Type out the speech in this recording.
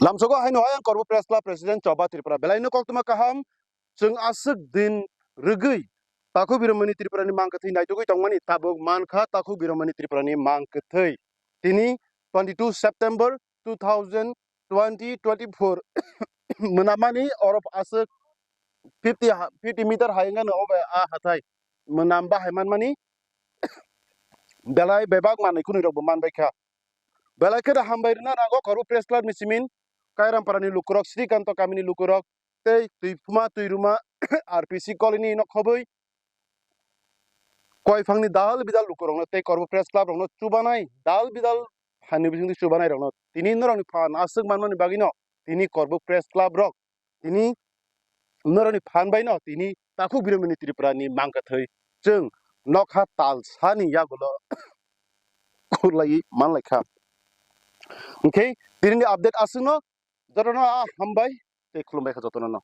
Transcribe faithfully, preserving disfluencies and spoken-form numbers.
Lamsogo haino ayang Korbuk Press Club President Choba Tripura belaino koktwma kaham. Chwng aswk din rwgwi Takhuk Biromani Tripurani mangkwthwi naitugwi tongmani, tabuk mankha Takhuk Biromani Tripurani mangkwthwi. Tini twenty two September two thousand twenty twenty four mwnamani oro aswk fifty ha-, fifty meter hai wngkha no obo a hathai. Mwnam bahai manmani belai bebak manwi khwnwi rokbo manbai kha. Belai kheno hambai rwna nango Korbuk Press Club ni simin, Kairamparani lukurok, Srikanto kamini lukurok, tei Twipuma Twiruma R P C colony no khobwi koiphangni dal bidal lukurokno tei Korbuk Press Club rokno chubanai, dal bidal hani bisingtwi chubanai rokno tini norokni phan aswk manmani bagwino tini Korbuk Press Club rok tini norokni phan baino tini Takhuk Biromani Tripurani mangkwthwi chwng nokha talsani yagulo khurlaiwi manlaikha. Hwnkhe tinini update aswkno, jotono a hambai tei khulumbai kha jotono no.